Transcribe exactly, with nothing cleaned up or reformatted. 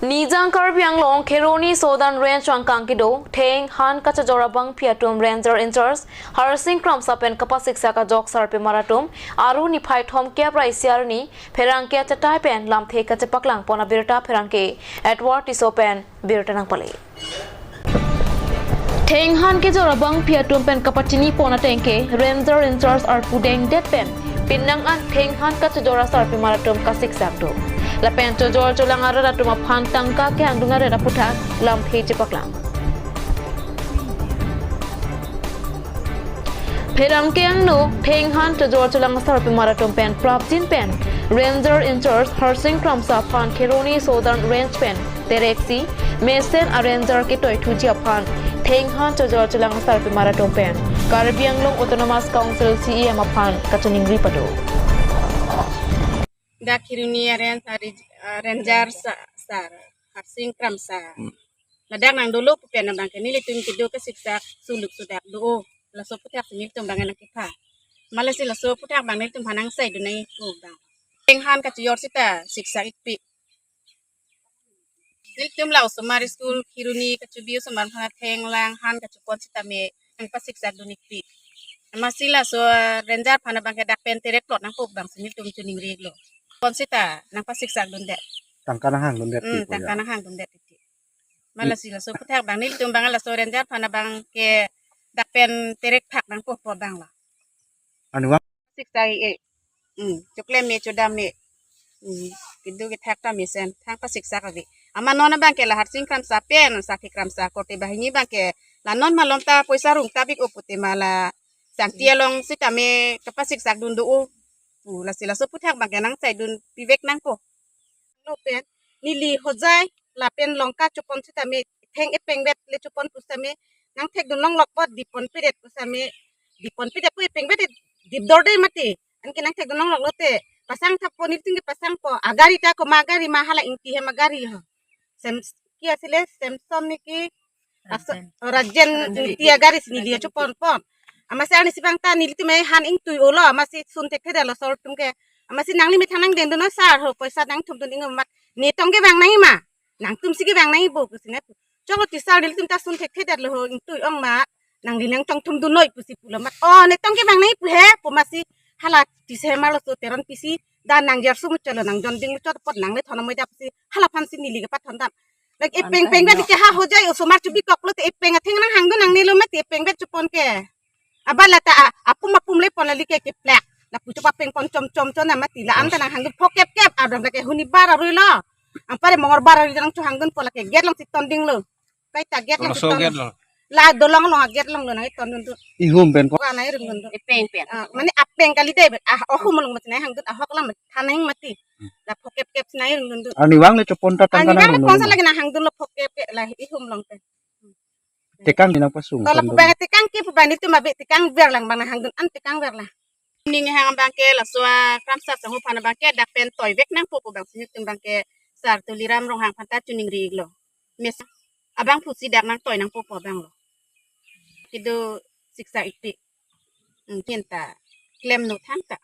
Nijang Karbi Anglong Kheroni Southern Range angkang kedo Thenghan kachojor abangpi atum Ranger in-charge Harsing Kramsa pen kapasiksak ajok sarpimar atum Aru niphai thomkep ra isi arni pherangke achatai pen lamthe kachepaklang pon abirta pherangke Edward Tisso pen birta nangpale. Thenghan kejor abangpi atum pen kapachini pon ateng ke Ranger in-charge arpu dengdet pen pinang an Thenghan kachojor asarpimar atum kasiksak do. Lapen chojor cholang arat atum aphan tangka kehangdun aret aputhak lamthe chepaklang. Pherangke angno Thenghan chojor cholang asarpimar atum pen prapjin pen Ranger in-charge Harsing Kramsa aphan Kheroni Southern Range pen tereksi mesen a-ranger ketoithuji aphan Thenghan chojor cholang asarpimar atum pen Karbi Anglong Autonomous Council C E M aphan kachiningri pado. Dak Kheroni a-range, a-range, a-ranger sa-, sar Harsing Kramsa. Hmm. Ladak nangdolo pu pen abangke nelitum kedo kasiksak suluk sudak do. Laso aputhak si nelitum abang nangkepha. Malasi laso aputhak abang nelitum aphan nangsaidun nangji pu abang. Thenghan kachojor sita siksak ikpi. Nelitum la osomar school Kheroni kachobi osomar aphan Thenghan kachopon sitame nangpasiksak dun ikpi. Amatsi laso ranger aphan abangke dak pen terek plot nangpo abang si nelitum chiningri lo. Pon sita nangpasiksak dundet. Tangka nanghang dundet Hmm, ti ko ya. Tangka nanghang dundet ti. Malasi laso aputhak abang nelitum abang laso ranger aphan abangke dak pen terek phak nangpo pu abang lo. Anu abang? Siksak e. Hmm, choklem e, chodam e. Hmm, kedo kethak ta mesen, thang pasiksak ave. Amat non abangke la Harsing Kramsa pen, Sakhi Kramsa korte banghini abangke la non malom ta poisa rung ta bik-o pute ma la Sangti along sitame kapasiksak dun do-o. Pu lasi laso aputhak abangke nangsaidun pivek nangpo. Lo pen, neli Hojai lapen Longka chopon sitame, Theng epengvet le chopon pusitame nangthekdun longlok po, dipon pidet pusitame, dipon pidet pu epengvet dipdor de mati. Anke nangthekdun longlok lote pasang thappo, nelitum ke pasangpo. Agari ta komat agari ma, hala Ingti hem agari ho. Sem, ki asile, Samson ne ki? Aso-, Rajen. Rajen Ingti agari si neli chopon pon. Amatsi arnisi abang ta nelitum han ingtui-o lo, amatsi sun thekthedetlo sor atum ke. Amatsi nangli methang nangdengdun non sar ho, poisa nangthumdun ingo mat. Ne tong kevang nangji ma? Nangtum si kevang nangji bo pusi nangpu. Choklo ti sar, nelitum ta sun thekthedetlo ho, ingtui-ong ma. Nangli nangchongthumdun noi pusi pulo mat. O, ne tong kevang nangji pu he pu amatsi hala Tisso hem arloso Teronpi si da nang jersu muchotlo, nang jonding muchot apot nangle thon amoida pusi hala aphan si neli kepathondam. Lake epeng peng ba dike ha Hojai osomar chobikok lote epeng atheng nanghangdun nangne lo mati epengvet chopon ke. Aba lata a-, apum apum le pon lali ke keplak. Lapu chopapeng pon chom chom chom na mati la-an ta nanghangdun phokep kep, adom lake hunibar arui lo. Anpar Mongolbar arui nangchohangdun po, lake gate alongsi tondinglo. Kaita gate alongsi Laso ton. Gate lo. La dolong along a-gate along lo nangtondun tu. Ihum pen ko. Ka nangrum dun tu. Epeng pen. Ah, mane apeng kalite, ah, ohum along mati nanghangdun, ahok along mati thaneng mati. Hmm. La phokep kep si nangrum dun tu. Arnivang le chopon ta tangka Arnivang le nanghang ponsa dun. Lagi nanghangdun lo phokep kep la ihum along pen. Tekang di nangpasung. Tola tondun. Pu abang tekang ke pu abang nelitum abe tekangver lang abang nanghangdun an tekangver lang. Ning hang abangke laso a-Kramsa sangho aphan abangke dak pen toivek nangpo pu abang si nelitum abangke Sar Tuliram Ronghang aphan ta chiningri-iklo. Mes abang pusi dak nangtoi nangpo pu abang lo. Kedo siksak ikpi. Hmm, kinta klemnon thangta.